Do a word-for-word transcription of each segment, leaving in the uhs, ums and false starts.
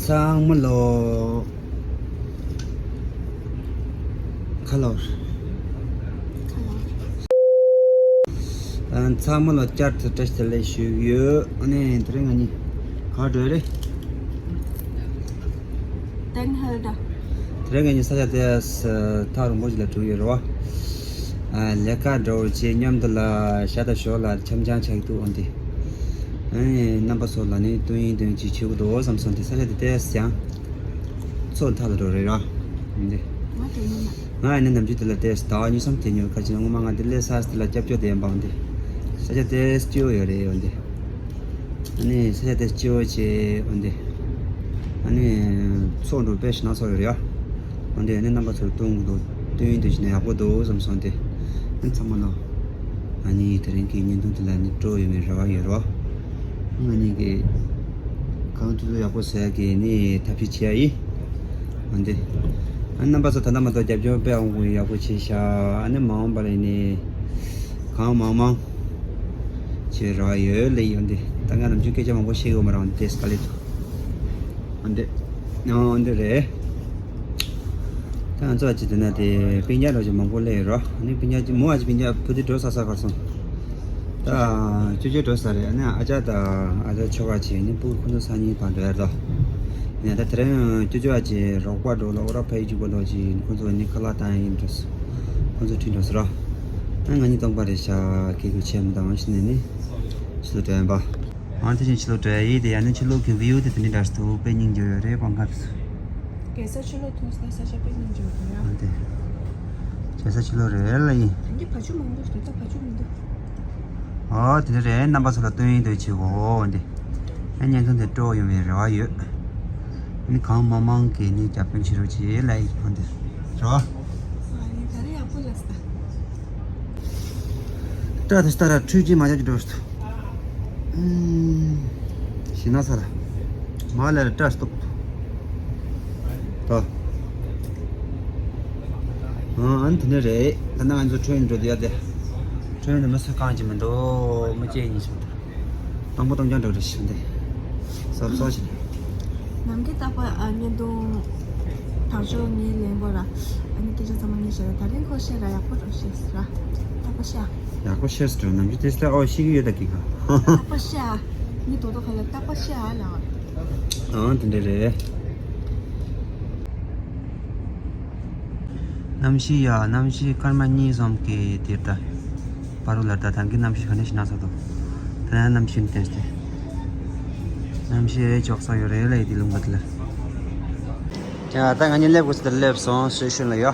ཚང་མ་ལོ། ཁ་ལོ། ཨ། ཚང་མ་ལོ་བསྐྱར་དུ་བཀྲ་ཤིས་བདེ་ལེགས་ཞུ་གི་ཡོད། ཨ་ནི་དེ་རིང་ང་གཉིས་ག་པར་འགྲོ་ཡི་རེད། ཏན་ཧེལ་ད། དེ་རིང་ང་གཉིས་ས་ཆ་དེ་ཐག་རིང་པོ་ཞིག་ལ་འགྲོ་གི་ཡོད་རེད་བ། ཨ། ལས་ཀ་འགྲོ་བྱས་མཉམ་དུ་ལ་ཞག་དང་ཞོགས་ལ་འཆམ་འཆམ་ཆགས་ཀྱི་འདུག་འོན་ཏེ། ཨ་ནི་རྣམ་པ་ཚོ་ལ་ནི་སྟོན་ཡིན་སྟོན་ཅིག་བྱེད་དགོས་འདུག་བསམ་སོང་སྟེ། ས་ཆ་དེ་ཏོག་ཙམ་མཚོ་མཐའ་ལ་འགྲོ་རེད་ར། འདི། ང་དེ་ཡིན་ན། ང་ཡིན་ན་ནམ་རྒྱུན་དེ་ལ་ཏོག་ཙམ་ཟླ་བ་གཉིས་གསུམ་དེ་ཉོ་ཁ་ཅིག་ན་སྔོན་མ་ང་འདི་སླེབས་ས་དེ་ལ་སྐྱབས་བཅོལ་དེ་ཡིན་པའང་འདི། ས་ཆ་དེ་སྐྱིད་པོ་ཡོད་རེད་འོན་ཏེ། ཨ་ནི་ས་ཆ་དེ་སྐྱིད་པོ་བྱས་འོན་ཏེ། ཨ་ནི་མཚོ་འགྲོ་དཔེ་ཞིག་ན་ཚོ་ཡོད་རེད་ཡ། འོན་ཏེ་ཨ་ནི་རྣམ་པ་ཚོར་སྟོན་དགོས་འདུག་སྟོན་ཡིན་དུ་ཞིག་ན་ཡག་པོ་འདུག་བསམ་སོང་སྟེ། ཨ་ནི་ཚང་མ་ལ། ང་གཉིས་དེ་རིང་གི་བརྙན་ཐུང་འདི་ལ་ནི་སྤྲོ་ཡོད་མེད་རེ་བ་ཡོད་རོ། ང་གཉིས་ཀྱི་གང་དུས་ཚོད་ཡག་པོ་བཟོ་ཡག་གི་ནི་ཐབས་ཤེས་བྱེད་ཡ་ཡིན། འོན་ཏེ། ཨ་རྣམ་པ་ཚོ་ད་ལྟ་མ་གཏོགས་རྒྱབ་སྐྱོར་དཔེ་ཡག་པོ་ཡག་པོ་བྱས་ཤག་ཨ་ནི་མ་འོངས་པ་ལ་ནི་གང་མང་མང་བྱེད་རེ་བ་ཡོད་ལེ་ཡིན། འོན་ཏེ་ད་ང་ནམ་རྒྱུན་སྐད་ཆ་མང་པོ་བཤད་ཡོད་མ་རང་ཏེ་སྐ་ལེ་ཐུ། འོན་ཏེ། འོན་ཏེ་རེད། ད་ང་ཚོ་ཨ་ཅེ་དེ་ན་དེ་སྤུན་ཀྱག་འདྲ་ཅིག་མང་པོ་སླེབས་ཡོད་རོ། ཨ་ནི་སྤུན་ཀྱག་ཅིག་མོ་ཨ་ཅེ་སྤུན་ཀྱག་བུ་དེ་འགྲོ་ས་ས་གར་སོང་། ད་ཅོ་ཅོ་འགྲོ་ས་རེད། ཨ་ནི་ཨ་ཅག་དང་ཨ་ཅག་ཆོ་ག་བྱས་ནི་སྤུ་གུ་ཁོ་ཚོ་སང་ཉིན་དང་འགྲོ་ཡ་རོ། ཡ་ད་དེ་རིང་ཅོ་ཅོ་ཨ་ཅེ་རོགས་པ་འགྲོ་ལ་ཨོ་ར་ཕ་ཡི་ཅུ་པ་འགྲོ་ཅིག་ཁོ་ཚོ་ནི་ཁ་ལག་བཏང་ཡིན་འགྲོ་སོང་། ཁོ་ཚོ་ཁྲིད་འགྲོ་སོང་རོ། ཨ་ང་གཉིས་སྟོང་པ་རེད་ཤག་ཁེ་གུ་ཆེ་མི་དང་ཤི་ནས་ནི་ཤི་ལ་དྲན་པ། ཨང་དེ་བཞིན་ཕྱི་ལོགས་འགྲོ་ཡ་ཡིན་དེ། ཡང་ན་ཕྱི་ལོགས་ཀྱི་བིའུ་དེ་དེ་འདྲ་འདྲ་ཞིག་འདུག་དཔེ་སྙིང་རྗེ་ཡོད་རེད་པང་ཁ་དེ་ཚོ། རྒྱལ་ས་ཕྱི་ལོགས་མཐོང་སོང་ན་ས་ཆ་དཔེ་སྙིང་རྗེ་ཡོད་རེད་ཡ། ཨ་དེ། རྒྱལ་ས་ཕྱི་ལོགས་རེད་ལ་ཡིན། ད་གིན་བ་ཕྱུགས་མང་པོ་ཞིག་འདུག་ད་བ་ཕྱུགས་མི་འདུག་ཨོ་དེ་འདྲ་རེད། རྣམ་པ་ཚོ་ལ་སྟོན་ཡིན་འདོད་ཆེ་གོ་འདི། ཨ་བརྙན་ཐུང་དེ་སྤྲོ་ཡོང་བའི་རེ་བ་ཡོད། ཨ་ནི་གང་མང་མང་གིས་ནི་རྒྱབ་སྐྱོར་བྱེད་རོགས་བྱེད་ལ་ཡིན་འོ་འདི། རེད་བ། ཨ་ཡིན་ད་རེད་ཡག་པོ་ལ་ས། ཏྲ་དུ་སྟ་ར་འཕྲུལ་གྱིས་མ་ཆགས་ཀྱི་འགྲོ་སྟོ། ཤི་ན་ས་ར། མ་ལ་ར་ཏྲ་སྟོབ། ཏོ། ཨ་ཨན་དེ་ནས་རེད། ད་ནང་ང་ཚོ་ཁྲོན་འགྲོ་དུས་ཡ་དེ། ཁྲོན་དུ་མི་སུ་གང་ཅི་མི་འདུག་མི་སྐྱེ་ཉིན་ཞིག་འདུག་དང་པོ་གཏོང་རྒྱང་འགྲོ་རེ་ཞིག་འདི། སོབ་སོ་ཞིག་ནམ་མཁའི་རྟག་པར་ཨ་བརྙན་ཐུང་དང་ཆོག་ངའི་ལན་པོ་ར། ཨ་ནི་སྐད་ཆ་ཚང་མ་ངས་བཤད་ར། ད་རིང་ཁོ་བཤད་ར་ཡག་པོ་ར་བཤད་ར། རྟག་པར་བཤད་ཨ། ཡག་པོ་བཤད་སོང་། ནམ་རྒྱུན་དེ་སླེ་ཨོ་ཤེས་ཀྱི་ཡོད་ད་གི་ག་རྟག་པར་བཤད་ཨ། ངའི་དོ་དོ་ཁ་ལ་རྟག་པར་བཤད་ཨ་ལ། ཨང་དེ་འདྲ་རེད། གནམ་གཤིས་ཡ་གནམ་གཤིས་སྐར་མ་གཉིས་གསུམ་གི་དེ་ད། བར་དུ་ལ་ད་ཐང་གི་གནམ་གཤིས་ག་ནས་ཤི་ན་ས་དོ། ད་ནས་གནམ་གཤིས་བསྟན་ཏེ། གནམ་གཤིས་ཅོག་ས་ཡོད་རེད་ལ་ཡི་དེ་ལུང་པ་དེ་ལ། ཡ་ད་ང་གཉིས་སླེབས་དགོས་ས་དེ་སླེབས་སོང་སི་ཤུན་ལ་ཡོ།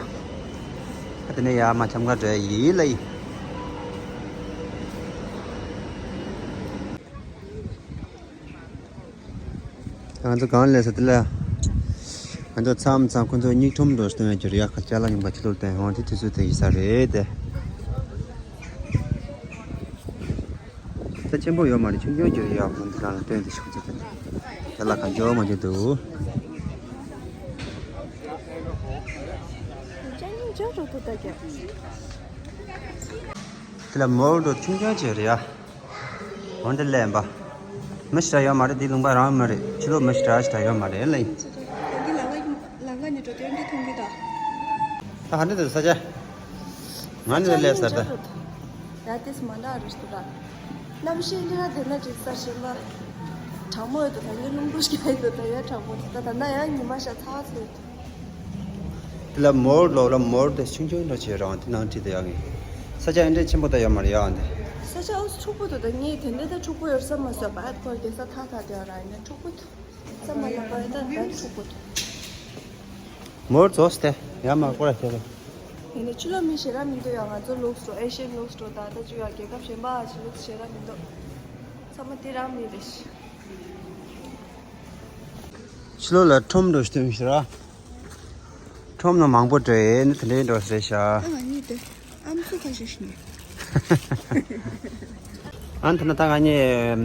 ཨ་དེ་ནས་ཡར་མར་འཁྱམ་ག་འགྲོ་ཡ་ཡིན་ལ་ཡིན། ང་ཚོ་གང་སླེབས་ས་དེ་ལ། ང་ཚོ་མཚམས་མཚམས་ཁོ་ཚོ་སྙིགས་ཁྲོམ་འགྲོ་སྟོན་ཡ་གྱུར་ཡ་ཁ་ཅ་ལག་ཉོ་ག་ཕྱི་ལོགས་བསྟན་འོང་དེ་དུས་ཚོད་དེ་ཡིན་ས་རེད་དེ། ད་ཆེན་པོ་ཡོད་མ་རེད། ཆུང་ཆུང་གྱུར་ཡ་ཁོ་ཚོ་རང་ལ་སྟོན་དེ་ཤོག་ཚོད་དེ། ཅ་ལག་གང་ཅི་ཡོད་མ་གྱུར་འདུག་ཅ་སྙིང་རྗེ་རུ་འདུག་ད་ཀྱ། དེ་ལ་མོལ་དུ་ཆུང་ཆུང་བྱས་རེད་ཡ། འོན་ཏེ་ལས་པ། མི་ཞིག་ཡོད་མ་རེད། འདི་ལུང་པ་རང་མི་རེད། ཕྱི་ལོགས་མི་ཞིག་ཞིག་ཡོད་མ་རེད་ལ་ཡིན། ད་གི་ལ་ལ་ལ་ལ་ནི་འགྲོ་དོན་འདི་མཐོང་གི་ད། ད་ཧ་འདྲ་འདུག་ས་ཆ། ང་ནི་ལས་ས་ད། ཡ་དེས་མ་འདྲ་རེད་འདུག་ད། གནམ་གཤིས་འདི་ར་དེ་ན་ཅིག་ས་ཞིག་ལ། གྲང་མོ་ཡོད་དུ་ད་ནི་རླུང་བུ་ཞིག་ཡོད་དུ་ད་ཡ་གྲང་མོ་ད་ད་ན་ཡ་ཉི་མ་ཤ་ཚ་ཚ་ཡོད་དུ། དེ་ལ་མོར་ལོག་ལ་མོར་དེ་ཆུང་ཆུང་འདྲ་བྱས་རང་དེ་ནང་བྲིས་དེ་ཡག་གི། ས་ཆ་ཨེ་འདྲ་ཆེན་པོ་ད་ཡོད་མ་རེད་ཡ་འདི། ས་ཆ་ཨུ་ཚུགས་པོ་དུ་ད་ངས་དེ་འདྲ་ད་འཁྲུག་པོ་ཡོད་ས་མ་ཟད་པ་ཨ་ཁོར་རྒྱལ་ས་ཐག་ཐག་དེ་ར་ཡིན་ན་འཁྲུག་པོ་དུ། ས་མ་ལ་པ་ད་ད་འཁྲུག་པོ་དུ། མོར་རྫོགས་ཏེ་ཡ་མ་ཀོ་ར་ཁྱེད་ལ། ཡིན་ན་ཕྱི་ལོགས་མི་ཞེ་དྲག་མི་འདུག་ཡ། ང་ཚོ་ལུགས་སུ་ཨེ་ཤི་ཡན་ལུགས་སུ་ད་ད་ཅིག་ཡ་རྒྱལ་ཁབ་གཞན་པ་ཨ་ཅི་ལུགས་ཞེ་དྲག་མི་འདུག་ཚང་མ་དེ་རང་མི་རེད་ཤི། ཕྱི་ལོགས་ལ་ཁྲོམ་འགྲོ་སྟོན་ཤི་ར། ཁྲོམ་ནང་མང་པོ་འགྲོ་ཡས་ནི་དེ་འདྲའི་འགྲོ་ས་རེད་ཤག་ཨ་ང་གཉིས་དེ་ཨམ་སྲུ་ཁ་ཤས་ཤིག་ནི། ཨ་ད་ན་ད་ང་གཉིས་ཨམ་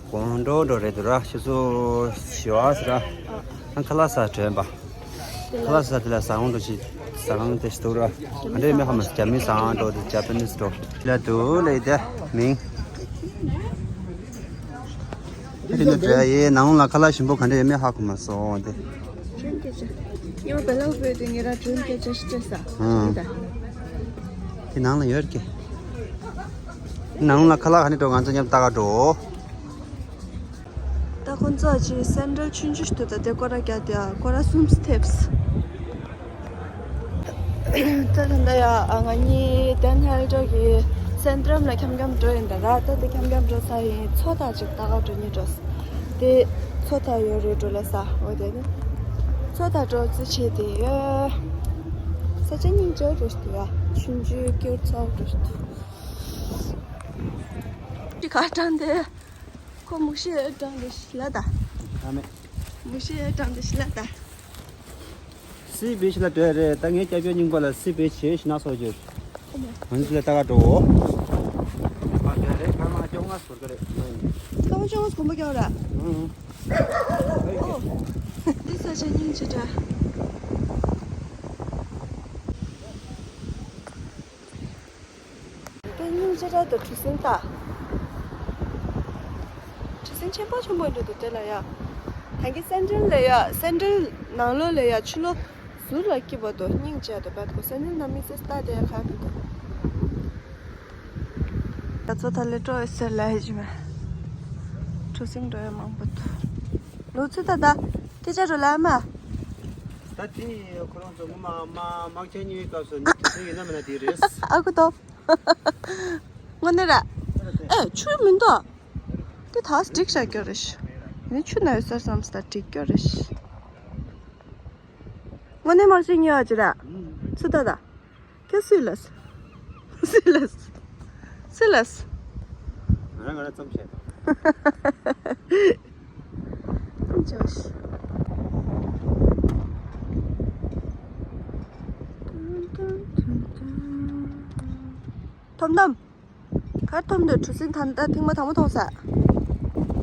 དགོང་དྲོ་འགྲོ་རེད་འདུག་ར། ཕྱི་སོ་ཞི་བ་ཟེར་ར། ཨ་ཁ་ལག་ཟ་དྲན་པ། ཁ་ལག་ཟ་དེ་ལ་ཟ་ཁང་འགྲོ་ཞིག་ཟ་ཁང་དེ་ཞིག་འདུག་ར། ཨ་འདྲའི་མི་ཧ་མ་རྒྱ་མི་ཟ་ཁང་འགྲོ་དེ་ཇ་པ་ནི་སི་འགྲོ་དེ་ལ་འདུག་ལེ་དེ་མིང་། ཨ་དེ་ནས་འགྲོ་ཡ་ཡེ། ནང་ལ་ཁ་ལག་ཞིམ་པོ་ག་འདྲ་ཡོད་མེད་ཧ་གོ་མ་སོང་དེ། སྒྲོན་སྐད་ཆ། ཉི་མ་བེ་ལོག་བོད་དུ་ངེད་རང་སྒྲོན་སྐད་ཆ་ཞིག་སྤྲད་ས། ཨང་། ད་དེ་ནང་ལ་ཡོད་ཀྱི། ནང་ལ་ཁ་ལག་ག་ནས་འགྲོ། ང་ཚོ་མཉམ་ལྟ་ག་འགྲོ། ད་ཁོང་ཚོ་ཅིག་སེན་ཏྲལ་ཆུང་ཆུང་ཞིག་འདུག་ད་དེ་སྐོར་ར་རྒྱག་དེ་ཨ་སྐོར་ར་གསུམ་སྟེབས། ད་ད་ལྟ་ཡ་ཨ་ང་གཉིས་ཏན་ཧལ་ཏྲོ་གི་སེན་ཏྲམ་ལ་འཁྱམ་འཁྱམ་འགྲོ་ཡིན་ད་ར། ད་དེ་འཁྱམ་འཁྱམ་འགྲོ་ཚར་ཡིན། མཚོ་ཐག་ཅིག་ལྟ་ག་འགྲོ་ནི་འགྲོ། དེ་མཚོ་ཐག་ཡོད་རེད་འགྲོ་ལ་ས་འོ་དེ་ནི་མཚོ་ཐག་འགྲོ་རྩིས་བྱས་དེ་ཡོད། ས་ཆ་སྙིང་རྗེ་འགྲོ་ཞིག་འདུག་ཡ། ཆུང་ཆུང་སྐྱུར་ཚོགས་འགྲོ་ཞིག་འདུག་ཅི་ག་དྲང་དེ། ཁོ་མུག་ཤི་ཨེ་དྲང་དེ་ཤི་ལ་ད། ཨ་མེ། མུག་ཤི་ཨེ་དྲང་དེ་ཤི་ལ་ད། སི་བེ་ཤི་ལ་འགྲོ་ཡ་རེད། ད་ངའི་སྐྱབས་བཅོལ་རྙིང་པ་ལ་སི་བེ་ཤི་ཤི་ན་སོ་ཅིར། ཁོ་མོ། ང་ཚོ་ལ་ལྟ་ག་འགྲོ་འོ། ཨ་འདྲ་རེད། སྐར་མ་བཅོ་ལྔ་ཟུར་ག་རེད། སྐར་མ་བཅོ་ལྔ་གོམ་པ་རྒྱག་ར། ཨང་། ཨོ། འདི་ས་ཆ་སྙིང་རྗེ་དྲ། དེ་སྙིང་རྗེ་ར་དང་གྲུ་གཟིངས་ལྟ། གྲུ་གཟིངས་ཆེན་པོ་ཆེན་པོ་འདྲ་འདུག་དེ་ལ་ཡ། ད་གིན་སེན་ཏྲལ་ལ་ཡ་སེན་ཏྲལ་ནང་ལོགས་ལ་ཡ་ཆུ་ལོག་ཟུར་ལ་སྐྱིད་པོ་འདུག་སྙིང་རྗེ་འདུག་བད་ཁོ་སེན་ཏྲལ་ནང་མི་སེ་ལྟ་དེ་ཡ་ཁ་འདུག་ད་ཚོ་ད་ལས་སྤྲོ་ཡི་སེ་ལ་ཡ་ཇི་མ། གྲུ་གཟིངས་འགྲོ་ཡ་མང་པོ་འདུག་ལུག་ཚུ་ད་ད་དེ་ཅག་འགྲོ་ལ་མ། ད་དེ་ཁོ་རང་ཚོ་ངོ་མ་མ་དམག་ཆེན་གཉིས་སྐབས་སུ་ནི་དེ་ཡིན་ན་མིན་ན་དེ་རེད། ཨ་ཁུ་ཏོ། དངོས་གནས་ར། ཨེ་ཆུ་མི་འདུག་དེ་ཐག་སྒྲིག་བྱ་རྒྱུ་རེད་ཤག་ནི་ཆུ་ན་ཡོད་སར་བསམ་སྟ་སྒྲིག་རྒྱུ་རེད་ཤག་དངོས་གནས་དམག་ཆེན་གཉིས་པ་ཅི་ར། ཚུ་ད་ད། ཁྱོད་སུས་ལས། སུས་ལས། སུས་ལས། ང་རང་ང་རང་ཙམ་བྱས། ཅོ་ཤི། ཐོམ་ཐོམ། གར་ཐོམ་དུ་གྲུ་གཟིངས་ཐང་ད་ཐེངས་མ་དང་པོ་མཐོང་ས།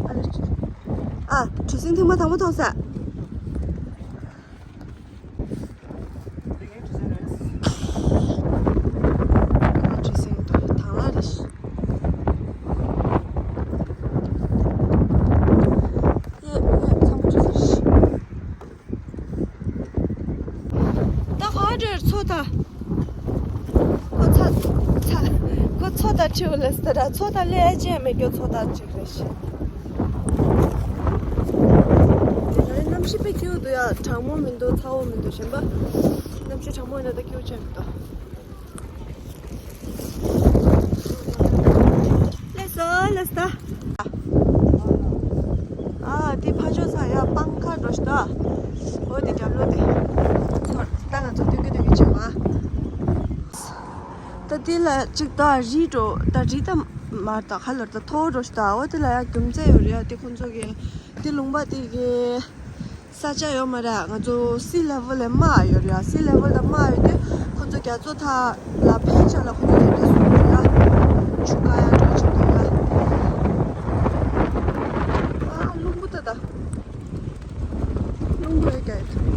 ཨ་ལེ། ཨ་གྲུ་གཟིངས་ཐེངས་མ་དང་པོ་མཐོང་ས། གྲུ་གཟིངས་དང་ཐང་ལ་རེ་ཞིག་ཡེ་ཡེ་ཚང་མ་གྲུ་གཟིངས་ཞིག་ད་ག་འདྲ་མཚོ་ཐག་ཁོ་ཚ་ཚ་ཁོ་མཚོ་ཐག་ཁྲིའུ་ལ་སྟ་ར་མཚོ་ཐག་ལས་ཅན་མེད་རྒྱུ་མཚོ་ཐག་ཅིག་རེད་ཤག་ད་རེས་གནམ་གཤིས་དཔེ་སྐྱིད་པོ་འདུག་ཡ། གྲང་མོ་མི་འདུག་ཚ་བོ་མི་འདུག་གཞན་པ་གནམ་གཤིས་གྲང་མོ་ཡིན་ན་ད་སྐྱིད་པོ་ཅན་མི་འདུག་ལགས་སོ་ལགས་སོ། ཨ་དེ་ཕ་ཇོ་ས་ཡ་སྤང་ཁ་འགྲོ་ཤི་ད། འོ་དེ་རྒྱབ་ལོ་དེ། ཚོར་ད་ང་ཚོ་སྟོན་གི་སྟོན་གི་བྱེད་མ། ད་དེ་ལ་གཅིག་ད་རི་འགྲོ་ད་རི་ད་མར་ད་ཁ་ལོར་ད་མཐོ་འགྲོ་ཤི་ད། འོ་དེ་ལ་ཡ་རྒྱུ་མཚན་ཡོད་རེད་ཡ། དེ་ཁོང་ཚོ་གི་དེ་ལུང་པ་དེ་གི་ས་ཆ་ཡོད་མ་རེད། ང་ཚོ་སི་ལེ་ཝལ་ལས་དམའ་ཡོད་རེད། སི་ལེ་ཝལ་ལས་དམའ་ཡོད་དུས་ཁོ་ཚོ་རྒྱ་མཚོ་ཐག་ལ་ཕན་ཆ་ལ་ཁོ་ཚོ་དེ་འདྲ་བཟོ་གི་རེད། ཆུ་དཀར་ཡང་འགྲོ་བྱེད་ཀྱི་རེད། ཨ་རླུང་བུ་ད་ད། རླུང་བུ་ཡོད་ཀྱང་ཡོད།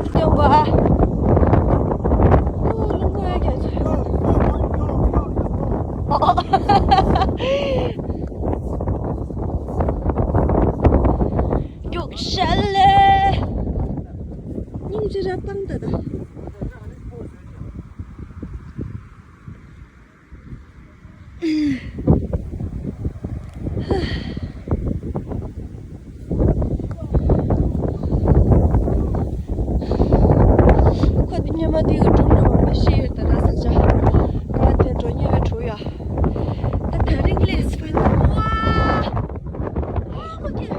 སྟོན་པ་ཨ། ཨོ་རླུང་བུ་ཡོད་ཀྱང་ཡོད། ཨོ། རྒྱུག་ཤ་ལེ། སྙིང་རྗེ་ར་སྤང་ད་ད། ཁོ་དེ་ཉི་མ་དེ་གི་གྲུབ་འགྲོ་བ་ལ་ཤེས་ཡོད་ད་ད་ས་ཆ། ང་དེ་འགྲོ་ཉེ་བའི་གྲུ་ཡ། ད་དེ་རིང་ལས་སྤང་ད་ཝ། ཨོ་མ་ཀེ།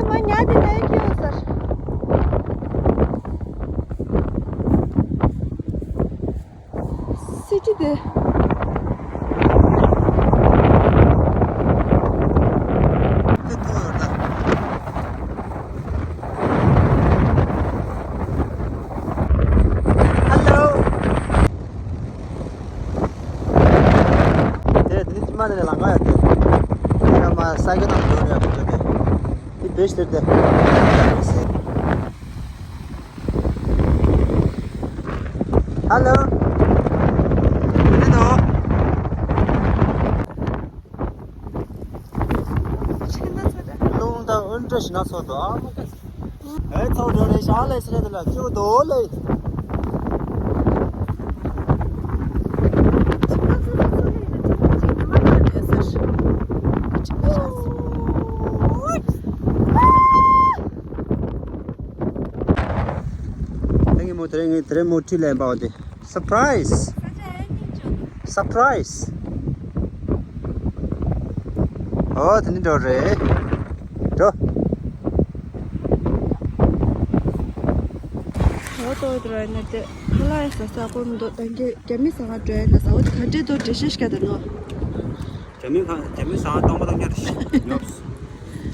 མ་ཉལ་དེ་ནས་ཁྱེར་ཡོང་ཟེར། སི་ཊི་དེ། དེ་ཐོག་ཡོད་ད། ཧེ་ལོ། དེ་དེ་ནི་ཅི་མ་ནས་ལང་ག་ཡ་དེ། དེ་ར་མ་ས་གི་ནང་འགྲོ་རེད་པ་དེ། དེ་བེད་སྟེར་དེ། ཧེ་ལོ། དེ་ནོ། རླུང་དང་ཨུན་ཏྲ་ཞིག་ན་ཚོ་དོ། ཨེ་ཚོ་འགྲོ་རེད་ཤག་ལས་སྲིད་དེ་ལ་ཅིག་དོ་ལེ། ངས་མོ་དེ་རིང་ངས་དེ་རིང་མོ་ཁྲིད་ལས་འབའ་བ་དེ། སར་པ་རའི་ཛི། སར་པ་རའི་ཛི། ཨོ་དེ་ནི་འགྲོ་རེད། འགྲོ། ཨོ་ཏོ་དེ་ར་ནི་དེ་ཁ་ལག་ཡ་ཟ་ས་གོ་མི་འདུག་ད་གི་རྒྱ་མི་ཟ་ང་འགྲོ་ཡ་ན་ཟ་བ་དེ་ག་འདྲས་འདུག་འགྲེལ་བཤད་ཞིག་ག་དང་ནོ། རྒྱ་མི་ཁང་རྒྱ་མི་ཟ་ང་སྟོང་པ་སྟོང་རྐྱང་རེད་ཉོབ།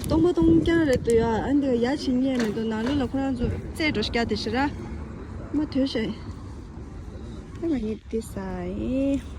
སྟོང་པ་སྟོང་རྐྱང་རེད་འདུག་ཡ། ཨ་འདི་ཡ་ཕྱི་ཉལ་མི་འདུག་ནང་ལོགས་ལ་ཁོ་རང་ཚོ་རྩེད་འགྲོ་ཤག་དེ་ཤི་ར། མ་ཐོས་ཤེས། ད་ང་གཉིས་འདི་ཟ་ཡིན།